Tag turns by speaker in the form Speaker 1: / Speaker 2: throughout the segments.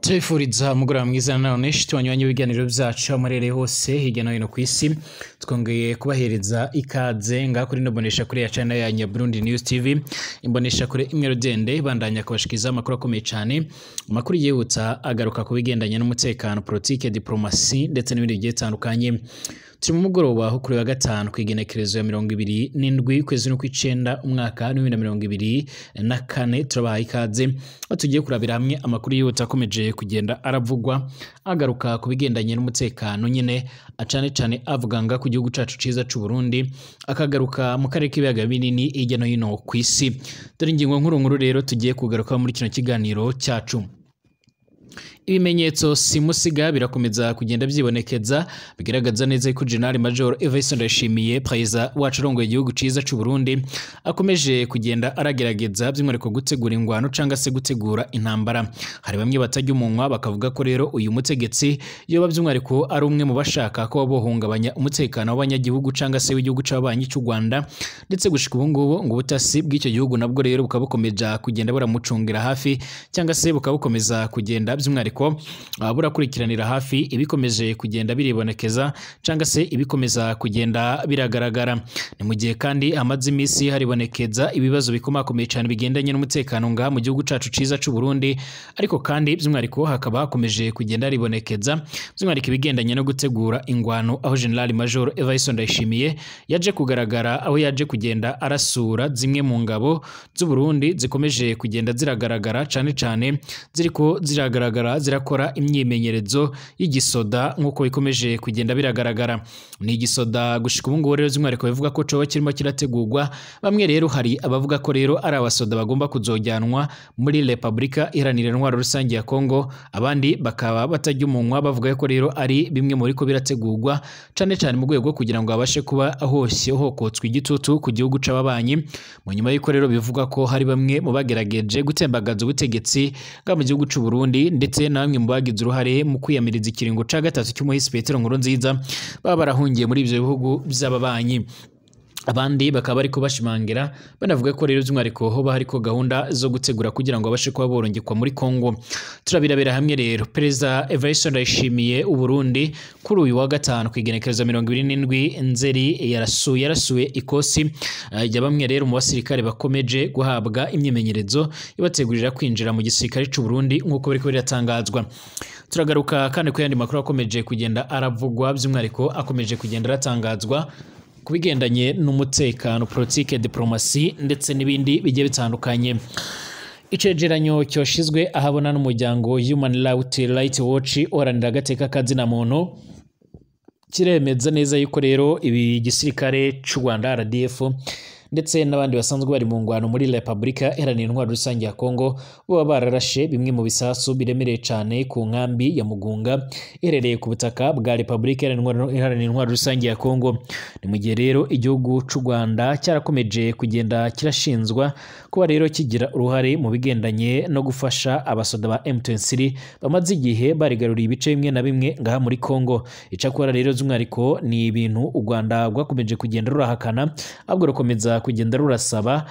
Speaker 1: Tubifuriza umugoroba mwiza nanone shiti wanyuranye w'ibiganiro byacu aho muherereye hose hirya no hino ku isi. Twongeye kubahereza ikaze ngaha kuri ino mboneshakure ya channel ya Burundi News TV, imboneshakure imwe rudende bandanya kubashikiza amakuru akomeye cyane, amakuru yihutsa agaruka ku bigendanye n'umutekano, politike, diplomasi ndetse n'ibindi bigiye bitandukanye. Turi mu mugoroba ho kuri wa gatanu ku igenekerezo ya 27 ukwezi kw'icenda umwaka 2024. Turabahaye ikaze aho tugiye kurabira hamwe amakuru yihuta akomeje kugenda aravugwa agaruka ku bigendanye n'umutekano nyine, cane cane avuga nga ku gihugu cacu ciza c'u Burundi, akagaruka mu karere k'ibiyaga binini hirya no hino ku isi. Dore ingingo nkuru nkuru rero tugiye kugaruka muri kino kiganiro cyacu. Ibimenyetso simusiga birakomeza kugenda byibonekeza bigaragaza neza ko General Major Evariste Ndayishimiye, perezida wacu arongoye igihugu ciza c'u Burundi, akomeje kugenda aragerageza by'umwihariko gutegura ingwano canga se gutegura intambara. Hari bamwe batajya umunwa bakavuga ko rero uyu mutegetsi yoba by'umwihariko ari umwe mu bashaka ko bohungabanya umutekano w'abanyagihugu canga se w'igihugu c'abanyi c'u Rwanda, ndetse gushika ubu ngubu ngo ubutasi bw'icyo gihugu nabwo rero bukaba bukomeje kugenda buramucungira hafi cyangwa se bukaba bukomeza kugenda by'umwihariko burakurikiranira hafi ibikomeje kugenda biribonekeza cyangwa se ibikomeza kugenda biragaragara. Ni mu gihe kandi hamaze iminsi haribonekeza ibibazo bikomakomeye cyane bigendanye n'umutekano ngaha mu gihugu cacu ciza c'u Burundi, ariko kandi by'umwihariko hakaba hakomeje kugenda haribonekeza by'umwihariko ibigendanye no gutegura ingwano, aho General Major Evariste Ndayishimiye yaje kugaragara, aho yaje kugenda arasura zimwe mu ngabo z'u Burundi zikomeje kugenda ziragaragara cyane cyane ziriko ziragaragara zirakora imyimenyerezo y'igisoda nk'uko bikomeje kugenda biragaragara. Ni igisoda gushika ubu ngubu rero by'umwihariko bivuga ko coba kirimo kirategurwa. Bamwe rero hari abavuga ko rero ari abasoda bagomba kuzojyanwa muri Republika Iharanira Intwaro Rusange ya Kongo, abandi bakaba batajya umunwa bavuga ko rero ari bimwe muri ko birategurwa cane cane mu rwego kugira ngo abashe kuba ahoshye hokotswe igitutu ku gihugu c'ababanyi. Mu nyuma y'uko rero bivuga ko hari bamwe mu bagerageje gutembagaza ubutegetsi bwa mu gihugu c'u Burundi, ndetse na bamwe mu bagize uruhare mu kwiyamiriza ikiringo ca gatatu cy'umuhisi Petero Nkurunziza baba barahungiye muri ivyo bihugu by'ababanyi. Abandi bakaba bariko bashimangira banavuga ko rero by'umwihariko hoba hariko gahunda zo gutegura kugira ngo babashe kuba borongekwa muri Kongo. Turabirabira hamwe rero Perezida Evariste Ndayishimiye u Burundi kuri uyu wa gatanu ku igenekerezo 27 Nzeri yarasuye ikosi ya bamwe rero mu basirikare bakomeje guhabwa imyimenyerezo ibategurira kwinjira mu gisirikare c'u Burundi nk'uko biriko biratangazwa. Turagaruka kandi ku yandi makuru akomeje kugenda aravugwa by'umwihariko akomeje kugenda aratangazwa kubigendanye n'umutekano, politike, diplomasi ndetse n'ibindi bigiye bitandukanye. Icegeranyo cyoshizwe ahabona n'umuryango Human Rights Watch uharanira agateka kazina muntu kiremeza neza yuko rero ibi gisirikare c'u Rwanda RDF ndetse n'abandi basanzwe bari mu ngwano muri Republika Iharanira Intwaro Rusange ya Kongo baba bararashe bimwe mu bisasu biremereye cyane ku nkambi ya Mugunga iherereye ku butaka bwa Republika Iharanira Intwaro Rusange ya Kongo. Ni mu gihe rero igihugu c'u Rwanda cyarakomeje kugenda kirashinzwa kuba rero kigira uruhare mu bigendanye no gufasha abasoda ba M23 bamaze igihe barigaruriye ibice bimwe na bimwe ngaha muri Kongo. Icakora rero by'umwihariko ni ibintu u Rwanda rwakomeje kugenda rurahakana, ahubwo rukomeza kugenda rurasaba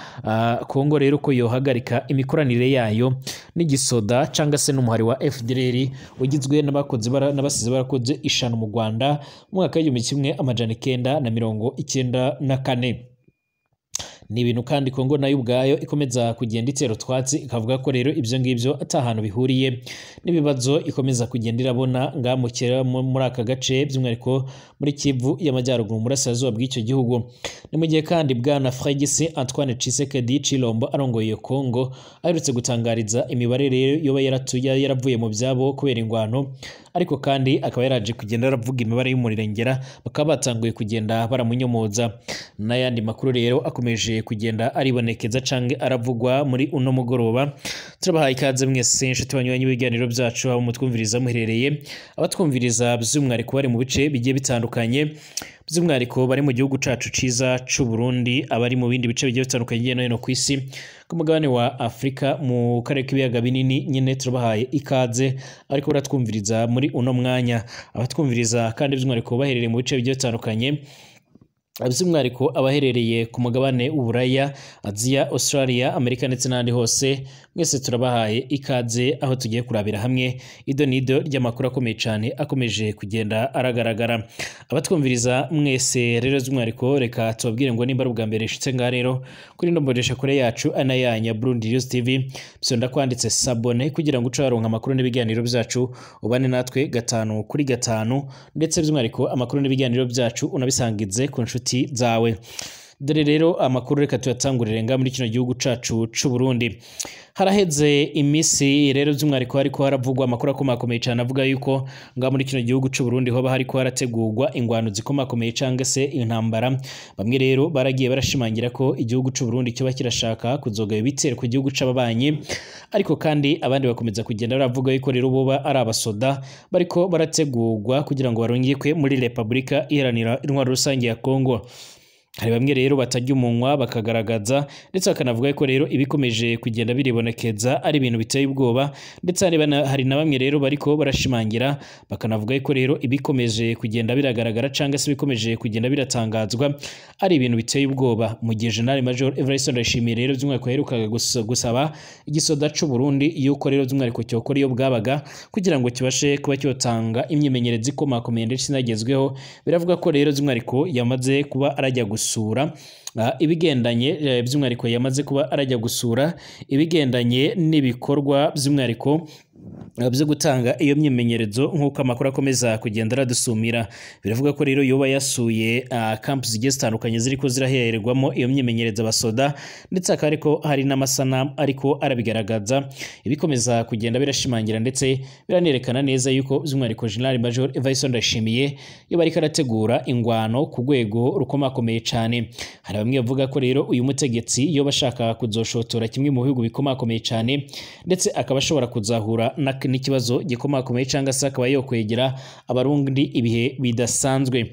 Speaker 1: Kongo rero ko yohagarika imikoranire yayo n'igisoda canga se n'umuhari wa FDLR ugizwe n'abakozi n'abasize barakoze ishano mu Rwanda mu mwaka w'1994. Ni ibintu kandi Kongo nayo ubwayo ikomeza kugenda itera utwatsi ikavuga ko rero ibyo ngibyo atahantu bihuriye n'ibibazo ikomeza kugenda irabona ngamukera muri aka gace by'umwihariko muri Kivu y'Amajyaruguru mu burasirazuba bw'icyo gihugu. Ni mu gihe kandi bwana Félix Antoine Tshisekedi Tshilombo arongoye Kongo aherutse gutangariza imibare rero yoba yaravuye mu byabo kubera ingwano, ariko kandi akaba yaraje kugenda aravuga imibare y'umurengera bakaba batanguye kugenda baramunyomoza. N'ayandi makuru rero akomeje kugenda aribonekeza canke aravugwa muri uno mugoroba. Turabahaye ikaze mwese inshuti banywanyi b'ibiganiro byacu aho mutwumviriza muherereye, abatwumviriza by'umwihariko bari mu bice bigiye bitandukanye, by'umwihariko bari mu gihugu cacu ciza c'u Burundi, abari mu bindi bice bigiye bitandukanye hirya no hino ku isi, ku mugabane wa Afrika mu karere k'ibiyaga binini nyine turabahaye ikaze ariko baratwumviriza muri uno mwanya. Abatwumviriza kandi by'umwihariko baherereye mu bice bigiye bitandukanye By'umwihariko abaherereye ku mugabane w'Uburaya, Aziya, Australia, Amerika ndetse n'ahandi hose, mwese turabahaye ikaze aho tugiye kurabira hamwe ido n'ido ry'amakuru akomeye cyane akomeje kugenda aragaragara. Abatwumviriza mwese rero by'umwihariko reka tubabwire ngo nimba ari ubwa mbere nshitse ngaha rero kuri ino mboneshakure yacu ana yanya Burundi News TV, bisonda kwanditse sabone kugira ngo uce waronka amakuru n'ibiganiro byacu, ubane natwe 5 kuri 5, ndetse by'umwihariko amakuru n'ibiganiro byacu unabisangize ku nshuti zawe. Dore rero amakuru reka tuyatangurire nga muri kino gihugu cacu c'u Burundi. Haraheze imisi rero by'umwihariko hariko haravugwa amakuru akomakomeye cyane avuga yuko nga muri kino gihugu c'u Burundi hoba hariko harategurwa ingwano zikomakomeye canke se intambara. Bamwe rero baragiye barashimangira ko igihugu c'u Burundi cyoba kirashaka kuzogaba ibitero ku gihugu c'ababanyi, ariko kandi abandi bakomeza kugenda baravuga yuko rero boba ari abasoda bariko barategurwa kugira ngo barungikwe muri Republika Iharanira Intwaro Rusange ya Kongo. Hari bamwe rero batajya umunwa bakagaragaza ndetse bakanavuga ko rero ibikomeje kugenda biribonekeza ari ibintu biteye ubwoba, ndetse hari na bamwe rero bariko barashimangira bakanavuga ko rero ibikomeje kugenda biragaragara cyangwa se ibikomeje kugenda biratangazwa ari ibintu biteye ubwoba. Mu gihe General Major Evariste Ndayishimiye rero by'umwihariko yaherukaga gusaba igisoda c'u Burundi yuko rero by'umwihariko cyokora iyo bwabaga kugira ngo kibashe kuba cyotanga imyimenyerezo ikomakomeye ndetse inagezweho, biravuga ko rero by'umwihariko yamaze kuba arajya gusura ibigendanye by'umwihariko yamaze kuba arajya gusura ibigendanye n'ibikorwa by'umwihariko byo gutanga iyo myimenyerezo nk'uko amakuru akomeza kugenda aradusumira. Biravuga ko rero yoba yasuye camps zigiye zitandukanye ziriko zirahererwamo iyo myimenyerezo abasoda, ndetse akaba ariko hari n'amasanamu ariko arabigaragaza, ibikomeza kugenda birashimangira ndetse biranerekana neza yuko by'umwihariko General Major Evariste Ndayishimiye yoba ariko arategura ingwano ku rwego rukomakomeye cyane. Hari bamwe bavuga ko rero uyu mutegetsi yoba ashaka kuzoshotora kimwe mu bihugu bikomakomeye cyane, ndetse akaba ashobora kuzahura n'ikibazo gikomakomeye cyangwa se akaba yokwegera abarundi ibihe bidasanzwe.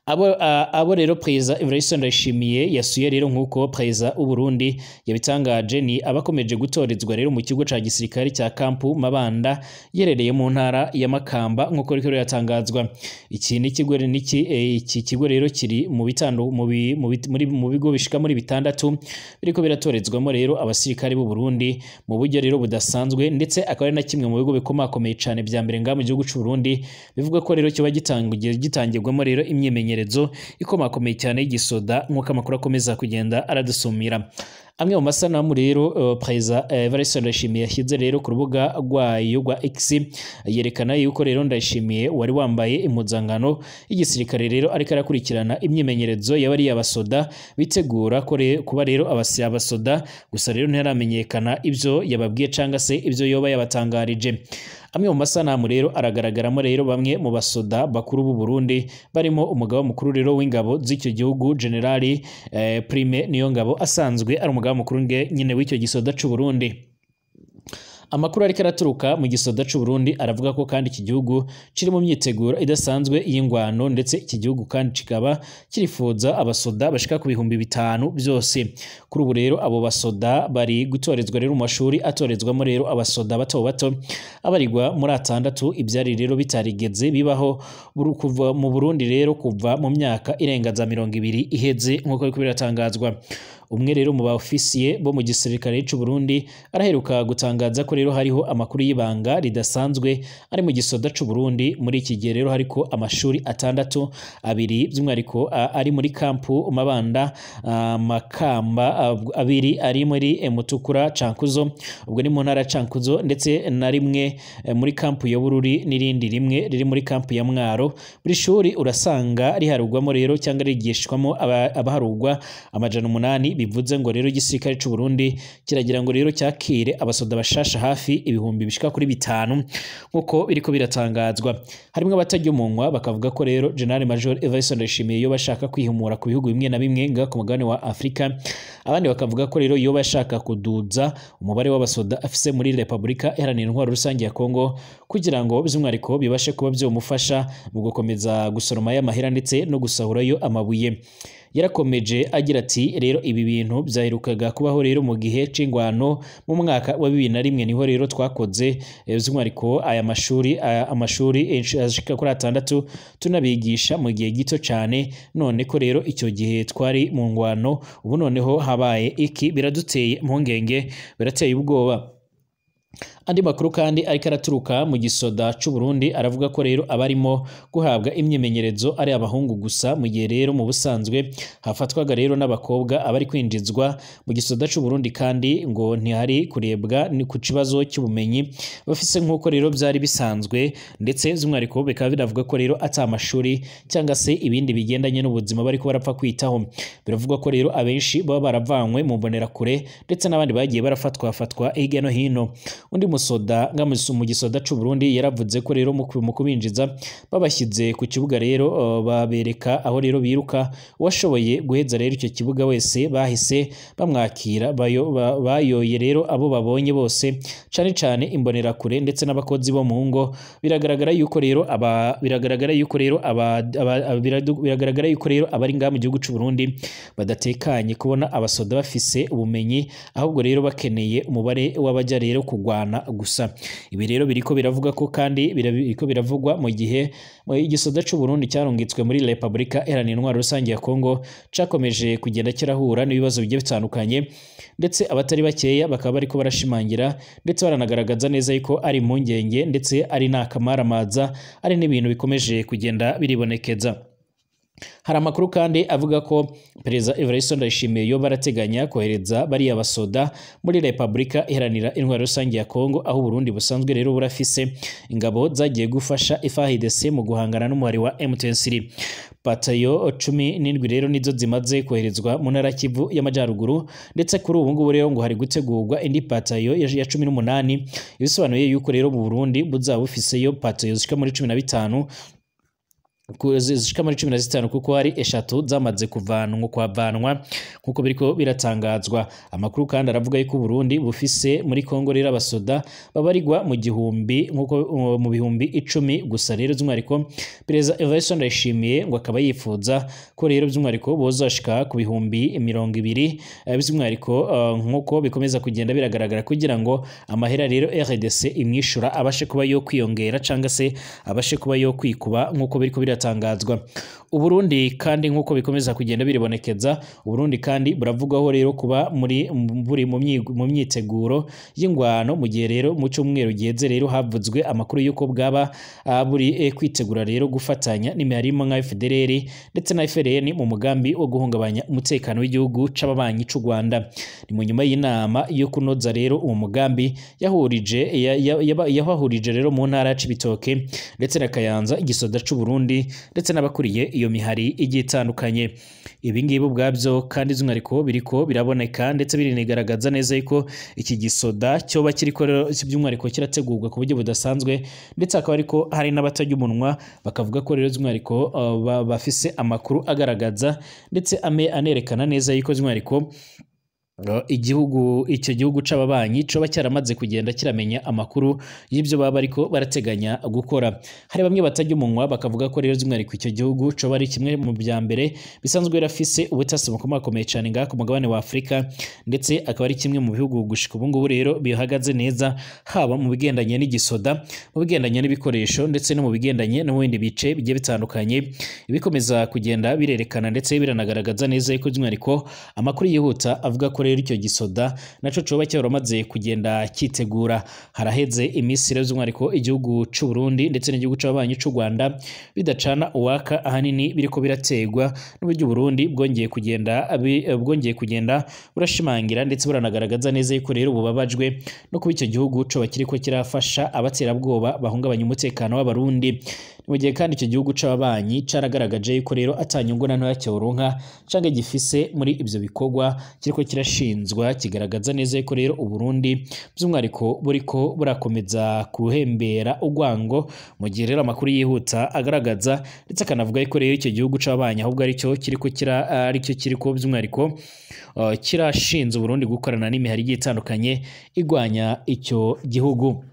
Speaker 1: Abo rero Perezida Evariste Ndayishimiye yasuye rero nk'uko Perezida w'u Burundi yabitangaje ni abakomeje gutorezwa rero mu kigo ca gisirikare cya Kampu Mabanda yerereye mu ntara ya Makamba nk'uko riko riratangazwa. Iki ni kigo niki iki kigo rero kiri mu bitando mu bigo bishika muri 6 biriko biratorezwamo rero abasirikare b'u Burundi mu buryo rero budasanzwe, ndetse akaba ari na kimwe mu bigo bikomakomeye cyane bya mbere nga mu gihugu c'u Burundi. Bivuga ko rero kiba gitangirwamo rero imyimenyerezo ikomakomeye cyane y'igisoda nk'uko amakuru akomeza kugenda aradusumira. Amwe mu masanamu rero Perezida Evariste Ndayishimiye yashyize rero ku rubuga rwayo rwa X yerekana yuko rero Ndayishimiye wari wambaye impuzankano y'igisirikare rero ariko arakurikirana imyimenyerezo y'abari abasoda bitegura kuba rero abasoda, gusa rero ntiharamenyekana ibyo yababwiye cyangwa se ibyo yoba yabatangarije. Amwe mu masanamu rero aragaragaramo rero bamwe mu basoda bakuru b'u Burundi barimo umugaba mukuru rero w'ingabo z'icyo gihugu General Prime Niyongabo asanzwe ari umugaba mukuru nyine w'icyo gisoda c'u Burundi. Amakuru ariko araturuka mu gisoda c'u Burundi aravuga ko kandi iki gihugu kiri mu myiteguro idasanzwe y'ingwano, ndetse iki gihugu kandi kikaba kirifuza abasoda bashika ku 5000 byose. Kuri ubu rero abo basoda bari gutorezwa rero mu mashuri atorezwamo rero abasoda bato bato abarigwa muri 6, ibyari rero bitarigeze bibaho kuva mu Burundi rero kuva mu myaka irenga za 20 iheze nk'uko biriko biratangazwa. Umwe rero mu ba ofisiye bo mu gisirikare c'u Burundi araheruka gutangaza ko rero hariho amakuru y'ibanga ridasanzwe ari mu gisoda c'u Burundi. Muri iki gihe rero hariko amashuri 6, abiri by'umwihariko ari muri kampu Mabanda, Makamba, abiri ari muri Mutukura Cankuzo, ubwo ni mu ntara Cankuzo, ndetse na rimwe muri kampu ya Bururi n'irindi rimwe riri muri kampu ya Mwaro. Buri shuri urasanga riharugwamo rero cyangwa rigishwamo abaharugwa 800, bivuze ngo rero igisirikare c'u Burundi kiragira ngo rero cyakire abasoda bashasha hafi ibihumbi bishika kuri 5 nkuko biriko biratangazwa. Harimo abatajya umunwa bakavuga ko rero General Major Evariste Ndayishimiye yo bashaka kwihumura ku bihugu bimwe na bimwe nga ku mugabane wa Afrika, abandi bakavuga ko rero yo bashaka kuduza umubare w'abasoda afise muri Republika Iharanira Intwaro Rusange ya Kongo kugira ngo by'umwihariko bibashe kuba byomufasha mu gukomeza gusoroma y'amahera ndetse no gusahurayo amabuye. Yarakomeje agira ati rero ibi bintu byaherukaga kubaho rero mu gihe c'ingwano mu mwaka wa 2001, niho rero twakoze by'umwihariko aya mashuri, amashuri ashika kuri 6 tunabigisha mu gihe gito cyane. None ko rero icyo gihe twari mu ngwano, ubu noneho habaye iki? Biraduteye impungenge, birateye ubwoba. Andi makuru kandi ariko araturuka mu gisoda c'u Burundi aravuga ko rero abarimo guhabwa imyimenyerezo ari abahungu gusa, mu gihe rero mu busanzwe hafatwaga rero n'abakobwa abari kwinjizwa mu gisoda c'u Burundi, kandi ngo ntihari kurebwa ni ku kibazo cy'ubumenyi bafise nk'uko rero byari bisanzwe, ndetse by'umwihariko bikaba binavuga ko rero ata amashuri cyangwa se ibindi bigendanye n'ubuzima bariko barapfa kwitaho. Biravugwa ko rero abenshi baba baravanywe mu mbonerakure ndetse n'abandi bagiye barafatwa fatwa hirya no hino. Undi musoda mu gisoda c'u Burundi yaravuze ko rero mu kubinjiza babashyize ku kibuga rero babereka aho rero biruka, uwashoboye guheza rero icyo kibuga wese bahise bamwakira, bayoye rero abo babonye bose, cane cane imbonerakure ndetse n'abakozi bo mu ngo. Biragaragara yuko rero aba biragaragara yuko rero aba biragaragara yuko rero abari ngaha mu gihugu c'u Burundi badatekanye kubona abasoda bafise ubumenyi, ahubwo rero bakeneye umubare w'abajya rero kugwana gusa. Ibi rero biriko biravuga ko kandi biriko biravugwa mu gihe igisoda c'u Burundi cyarungitswe muri Republika Iharanira Intwaro Rusange ya Kongo cakomeje kugenda kirahura n'ibibazo bigiye bitandukanye, ndetse abatari bakeya bakaba bariko barashimangira ndetse baranagaragaza neza yuko ari impungenge ndetse ari n'akamaramaza, ari n'ibintu bikomeje kugenda biribonekeza. Hari amakuru kandi avuga ko Perezida Evariste Ndayishimiye yoba arateganya kohereza bariya basoda muri Republika Iharanira Intwaro Rusange ya Kongo, aho Burundi busanzwe rero burafise ingabo zagiye gufasha FARDC mu guhangana n'umuhari wa M23. Batayo 17 rero nizo zimaze koherezwa mu ntara Kivu y'Amajyaruguru, ndetse kuri ubu ngubu rero ngo hari gutegurwa indi batayo ya 18, ibisobanuye yuko rero mu Burundi buzaba bufiseyo batayo zishika muri 15 zishika muri 15, kuko hari 3 zamaze kuvanwa kwavanwa nkuko biriko biratangazwa. Amakuru kandi aravuga yuko Burundi bufise muri Kongo rero abasoda babarigwa mu gihumbi nkuko mu bihumbi 10 gusa. Rero by'umwihariko Perezida Evariste Ndayishimiye ngo akaba yifuza ko rero by'umwihariko bozashika ku bihumbi 20 by'umwihariko nkuko bikomeza kugenda biragaragara, kugira ngo amahera rero RDC imwishura abashe kuba yo kwiyongera cyangwa se abashe kuba yo kwikuba nkuko biriko biratangazwa. Uburundi kandi nkuko bikomeza kugenda biribonekeza, Uburundi kandi buravugwaho rero kuba muri buri mu myiteguro y'ingwano, mu gihe rero mu cyumweru giheze rero havuzwe amakuru yuko bwaba buri kwitegura rero gufatanya n'imiharimo nka FDLR ndetse na FRN mu mugambi wo guhungabanya umutekano w'igihugu c'ababanyi c'u Rwanda. Ni mu nyuma y'inama yo kunoza rero uwo mugambi yahurije rero mu ntara ya Cibitoke ndetse na Kayanza igisoda c'u Burundi ndetse n'abakuriye iyo mihari igiye itandukanye. Ibi ngibi ubwabyo kandi by'umwihariko biriko biraboneka ndetse birinigaragaza neza yuko iki gisoda cyoba kiriko by'umwihariko kirategurwa ku buryo budasanzwe, ndetse akaba ariko hari n'abatajya umunwa bakavuga ko rero by'umwihariko bafise amakuru agaragaza ndetse anerekana neza yuko by'umwihariko igihugu icyo gihugu c'ababanyi coba cyaramaze kugenda kiramenya amakuru y'ibyo baba ariko barateganya gukora. Hari bamwe batajya umunwa bakavuga ko rero by'umwihariko icyo gihugu coba ari kimwe mu bya mbere bisanzwe birafise ubutasi bukomakomeye cyane ngaha ku mugabane wa Afurika, ndetse akaba ari kimwe mu bihugu gushika ubu ngubu rero bihagaze neza, haba mu bigendanye n'igisoda, mu bigendanye n'ibikoresho ndetse no mu bigendanye no mu bindi bice bigiye bitandukanye. Ibikomeza kugenda birerekana ndetse biranagaragaza neza yuko by'umwihariko amakuru yihuta avuga ko rero icyo gisoda naco coba cyaramaze kugenda kitegura. Haraheze iminsi rero by'umwihariko igihugu c'u Burundi ndetse n'igihugu c'ababanyi c'u Rwanda bidacana uwaka, ahanini biriko birategwa n'uburyo Burundi bwongeye kugenda burashimangira ndetse buranagaragaza neza yuko rero bubabajwe no kuba icyo gihugu coba kiriko kirafasha abaterabwoba bahungabanya umutekano w'Abarundi. Mu gihe kandi icyo gihugu c'ababanyi caragaragaje yuko rero atanyungu na ntoya cyoronka canke gifise muri ivyo bikorwa kiriko kirashinzwa, kigaragaza neza yuko rero Uburundi by'umwihariko buriko burakomeza kuhembera urwango. Mu gihe rero amakuru yihuta agaragaza ndetse akanavuga yuko rero icyo gihugu c'ababanyi ahubwo aricyo kiriko aricyo kiriko by'umwihariko kirashinze Uburundi gukorana n'imihari igiye itandukanye igwanya icyo gihugu.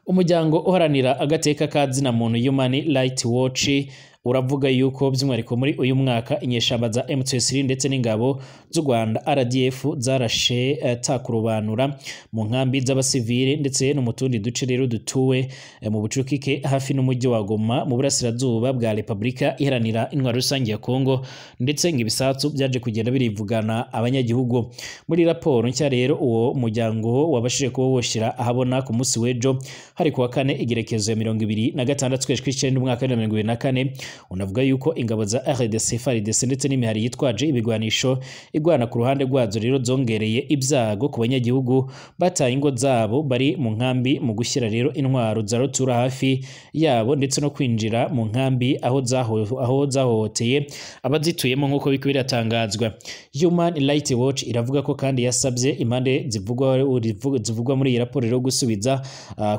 Speaker 1: Umuryango uharanira agateka ka zina muntu Human Rights Watch uravuga yuko by'umwihariko muri uyu mwaka inyeshamba za M23 ndetse n'ingabo z'u Rwanda RDF zarashe takurobanura mu nkambi z'abasivile ndetse no mu tundi duce rero dutuwe mu bucukike hafi n'umujyi wa Goma mu burasirazuba bwa Republika Iharanira Intwaro Rusange ya Kongo, ndetse ngo ibisatsu byaje kugenda birivugana abanyagihugu. Muri raporo nshya rero uwo muryango wabashije kuba woshira ahabona ku munsi w'ejo hari kuwa kane igerekezo ya 26 kwezi kw'icenda umwaka wa 2024, unavuga yuko ingabo za RDC, FARDC ndetse n'imihari yitwaje ibigwanisho igwana ku ruhande rwazo rero zongereye ibyago ku banyagihugu bataye ingo zabo bari mu nkambi mu gushyira rero intwaro za rutura hafi yabo ndetse no kwinjira mu nkambi aho zahohoteye abazituyemo nk'uko biko biratangazwa. Human Rights Watch iravuga ko kandi yasabye impande zivugwa muri iyi raporo rero gusubiza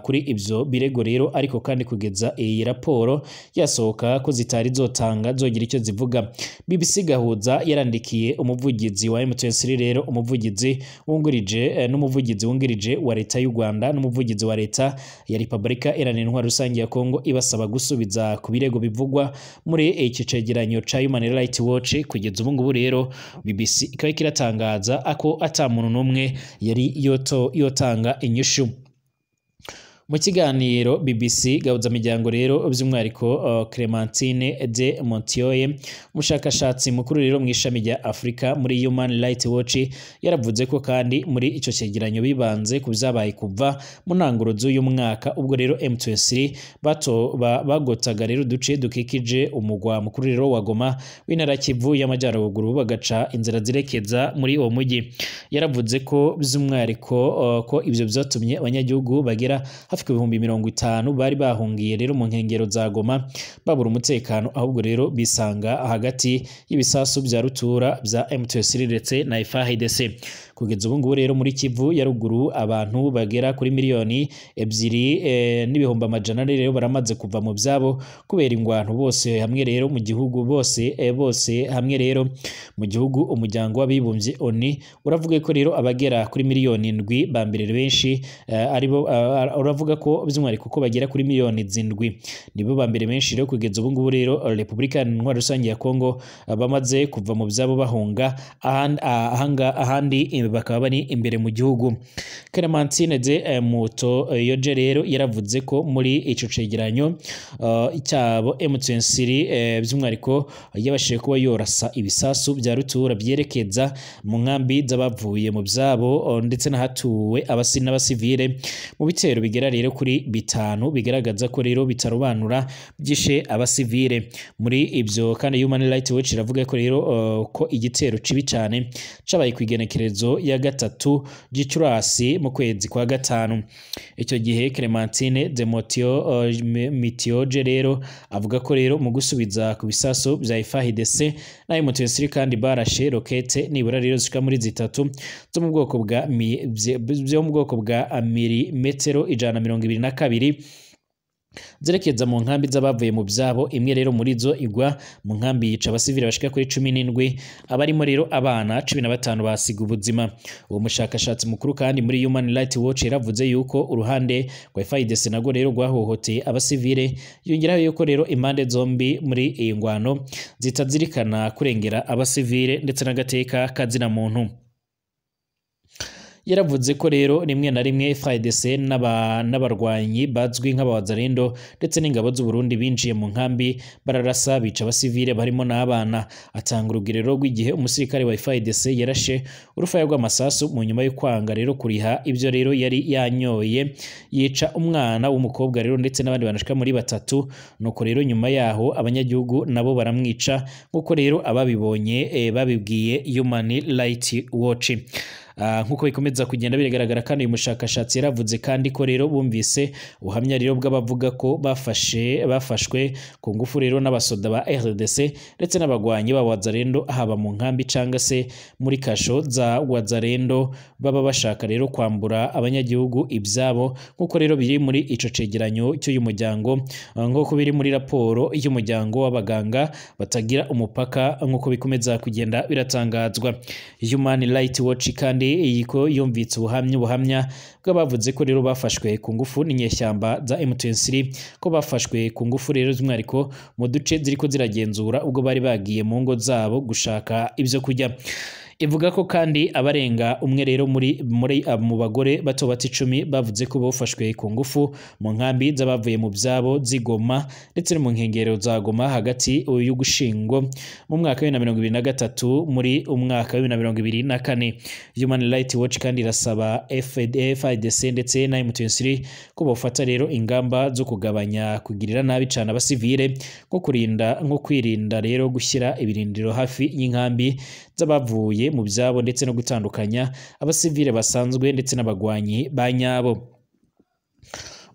Speaker 1: kuri ibyo birego rero, ariko kandi kugeza iyi raporo yasohoka ko zitari zotanga zogira icyo zivuga. BBC Gahuza yarandikiye umuvugizi wa M23 rero, umuvugizi wungirije n'umuvugizi wungirije wa leta y'u Rwanda n'umuvugizi wa leta ya Republika Iharanira Intwaro Rusange ya Kongo ibasaba gusubiza ku birego bivugwa muri iki cegeranyo ca Human Rights Watch. Kugeza ubu ngubu rero BBC ikaba kiratangaza ako ata muntu n'umwe yari yotanga inyishu. Mu kiganiro BBC Gahuza miryango rero by'umwihariko Clementine de Montioye, umushakashatsi mukuru rero mu ishami rya Afrika muri Human Rights Watch, yaravuze ko kandi muri ico cegeranyo bibanze ku byabaye kuva mu ntanguro z'uyu mwaka ubwo rero M23 bagotaga rero uduce dukikije umugwa mukuru rero wa Goma w'intara Kivu y'Amajyaruguru bagaca inzira zirekeza muri uwo mujyi. Yaravuze ko by'umwihariko ko ibyo byatumye abanyagihugu bagera hafi ku 50,000 bari bahungiye rero mu nkengero za Goma babura umutekano, ahubwo rero bisanga hagati y'ibisasu bya rutura bya M23 ndetse na FARDC. Kugeza ubu ngubu rero muri Kivu ya ruguru abantu bagera kuri 2,400,000 rero baramaze kuva mu byabo kubera ingwano bose hamwe rero mu gihugu bose hamwe rero mu gihugu. Umuryango w'abibumbye ONU uravuga ko rero abagera kuri 7 miliyoni ba mbere benshi aribo uravuga ko by'umwihariko ko bagera kuri 7 miliyoni nibo ba mbere benshi rero kugeza ubu ngubu rero Republika Intwaro Rusange ya Kongo bamaze kuva mu byabo bahunga ahandi bakaba bari imbere mu gihugu. Clementine de Muto yoje rero yaravuze ko muri ico cegeranyo cyabo M23 by'umwihariko yabashije kuba yorasa ibisasu bya rutura byerekeza mu nkambi z'abavuye mu byabo ndetse n'ahatuwe abasi n'abasivile mu bitero bigera rero kuri 5 bigaragaza ko rero bitarobanura byishe abasivile. Muri ibyo kandi Human Rights Watch iravuga ko rero ko igitero cibi cyane cabaye kwigenekerezo ya 3 Gicurasi mu kwezi kwa 5. Icyo gihe Clementine de Mitioje rero avuga ko rero mu gusubiza ku bisaso bya FARDC na M23 kandi barashe rokete nibura rero zishika muri 3 zo mu bwoko bwa byo mu bwoko bwa milimetero 122 zerekeza mu nkambi z'abavuye mu byabo. Imwe rero muri zo igwa mu nkambi yica abasivile bashika kuri 17, abarimo rero abana 15 basiga ubuzima. Uwo mushakashatsi mukuru kandi muri Human Rights Watch yaravuze yuko uruhande rwa FARDC nago rero rwahohoteye abasivile, yongeraho yuko rero impande zombi muri iyi ngwano zitazirikana kurengera abasivile ndetse n'agateka kazina muntu. Yaravuze ko rero rimwe na rimwe FARDC n'abarwanyi bazwi nk'abawazarendo ndetse n'ingabo z'u Burundi binjiye mu nkambi bararasa bica abasivile barimo n'abana. Atanga urugero rw'igihe umusirikare wa FARDC yarashe urufaya rw'amasasu mu nyuma yo kwanga rero kuriha ibyo rero yari yanyoye, yica umwana w'umukobwa rero ndetse n'abandi banashika muri 3. Nuko rero nyuma yaho abanyagihugu nabo baramwica nkuko rero ababibonye babibwiye Human Rights Watch. Nkuko bikomeza kugenda bigaragara kandi uyu mushakashatsi yaravuze kandi ko rero bumvise ubuhamya rero bw'abavuga ko bafashwe ku ngufu rero n'abasoda ba RDC ndetse n'abagwanyi ba Wazalendo haba mu nkambi canga se muri kasho za Wazalendo baba bashaka rero kwambura abanyagihugu ibyabo, nkuko rero biri muri ico cegeranyo cy'uyu muryango, nkuko biri muri raporo y'umuryango w'abaganga batagira umupaka, nkuko bikomeza kugenda biratangazwa. Human Rights Watch kandi kandi ko yumvitse ubuhamya bw'abavuze ko rero bafashwe ku ngufu n'inyeshyamba za M23, ko bafashwe ku ngufu rero by'umwihariko mu duce ziriko ziragenzura ubwo bari bagiye mu ngo zabo gushaka ibyo kurya. Ivuga ko kandi abarenga umwe rero muri mu bagore bato bato 10 bavuze ko bafashwe ku ngufu mu nkambi z'abavuye mu byabo z'Igoma ndetse no mu nkengero za Goma hagati y'Ugushingo mu mwaka wa 2023 muri umwaka wa 2024. Human Rights Watch kandi irasaba FARDC ndetse na M23 ko bafata rero ingamba zo kugabanya kugirira nabi cyane abasivile, nko kwirinda rero gushyira ibirindiro hafi y'inkambi z'abavuye mu byabo ndetse no gutandukanya abasivile basanzwe ndetse n'abagwanyi ba nyabo.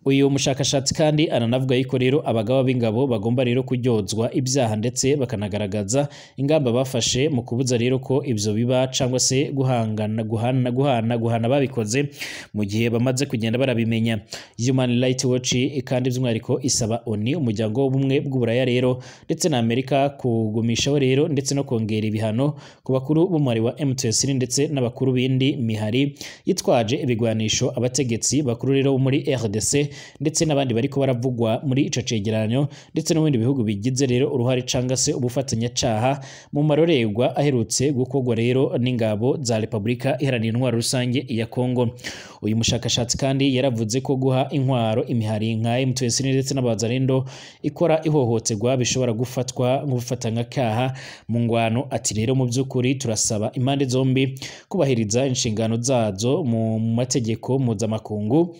Speaker 1: Uyu mushakashatsi kandi aranavuga yuko rero abagaba b'ingabo bagomba rero kuryozwa ibyaha ndetse bakanagaragaza ingamba bafashe mu kubuza rero ko ibyo biba cyangwa se guhangana guhana guhana guhana babikoze mu gihe bamaze kugenda barabimenya. Human Rights Watch kandi by'umwihariko isaba ONU, umuryango w'ubumwe bw'Uburaya rero ndetse na Amerika kugumishaho rero ndetse no kongera ibihano ku bakuru b'umubare wa M23 ndetse n'abakuru b'indi mihari yitwaje ibigwanisho, abategetsi bakuru rero muri RDC ndetse n'abandi bariko baravugwa muri ico cegeranyo ndetse no mu bindi bihugu bigize rero uruhare canga se ubufatanyacaha mu marorerwa aherutse gukorwa rero n'ingabo za Republika Iharanira Intwaro Rusange ya Kongo. Uyu mushakashatsi kandi yaravuze ko guha intwaro imihari nka M23 ndetse n'abazarendo ikora ihohoterwa bishobora gufatwa nk'ubufatanyakaha mu ngwano. Ati rero mu by'ukuri turasaba impande zombi kubahiriza inshingano zazo mu mategeko mpuzamakungu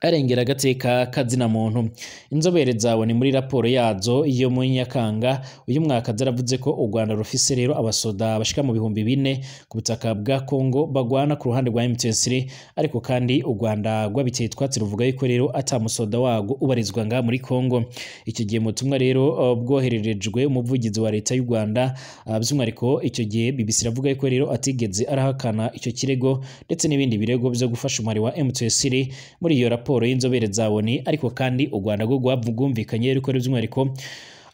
Speaker 1: arengera agateka kazina muntu. Inzobere zawe ni muri raporo yazo iyo mu Nyakanga uyu mwaka zaravuze ko u Rwanda rufise rero abasoda bashika mu 4000 ku butaka bwa Kongo bagwana ku ruhande rwa M23, ariko kandi u Rwanda rwabiteye twatsi ruvuga yuko rero atamusoda wago ubarizwa nga muri Kongo. Icyo gihe mutumwa rero bwohererejwe umuvugizi wa leta y'u Rwanda by'umwihariko icyo gihe BBC iravuga yuko rero atigeze arahakana icyo kirego ndetse n'ibindi birego byo gufasha umubare wa M23 muri iyo raporo y'inzobere zaboni, ariko kandi u Rwanda rwo rwumvikanye ariko by'umwihariko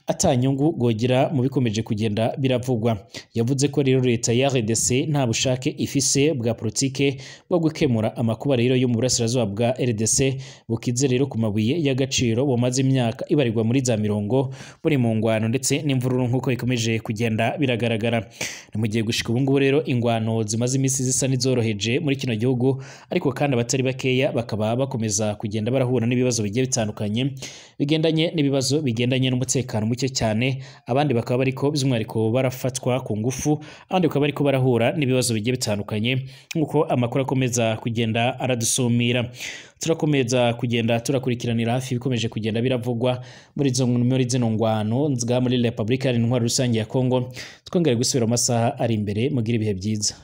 Speaker 1: atanyungu gogira mu bikomeje kugenda biravugwa. Yavuze ko rero leta ya RDC nta bushake ifise bwa politike bwo gukemura amakuba rero yo mu burasirazuba bwa RDC bukize rero ku mabuye y'agaciro bumaze imyaka ibarirwa muri za mirongo buri mu ngwano ndetse n'imvururu nk'uko bikomeje kugenda biragaragara. Ni mu gihe gushika ubu ngubu rero ingwano zimaze iminsi zisa n'izoroheje muri kino gihugu, ariko kandi abatari bakeya bakaba bakomeza kugenda barahura n'ibibazo bigiye bitandukanye bigendanye n'ibibazo bigendanye n'umutekano muke cyane, abandi bakaba bariko by'umwihariko barafatwa ku ngufu, abandi bakaba bariko barahura n'ibibazo bigiye bitandukanye nk'uko amakuru akomeza kugenda aradusumira. Turakomeza kugenda turakurikiranira hafi bikomeje kugenda biravugwa muri zino ngwano nzga muri Republika Iharanira Intwaro Rusange ya Kongo. Twongere gusubira amasaha ari imbere, mugire ibihe byiza.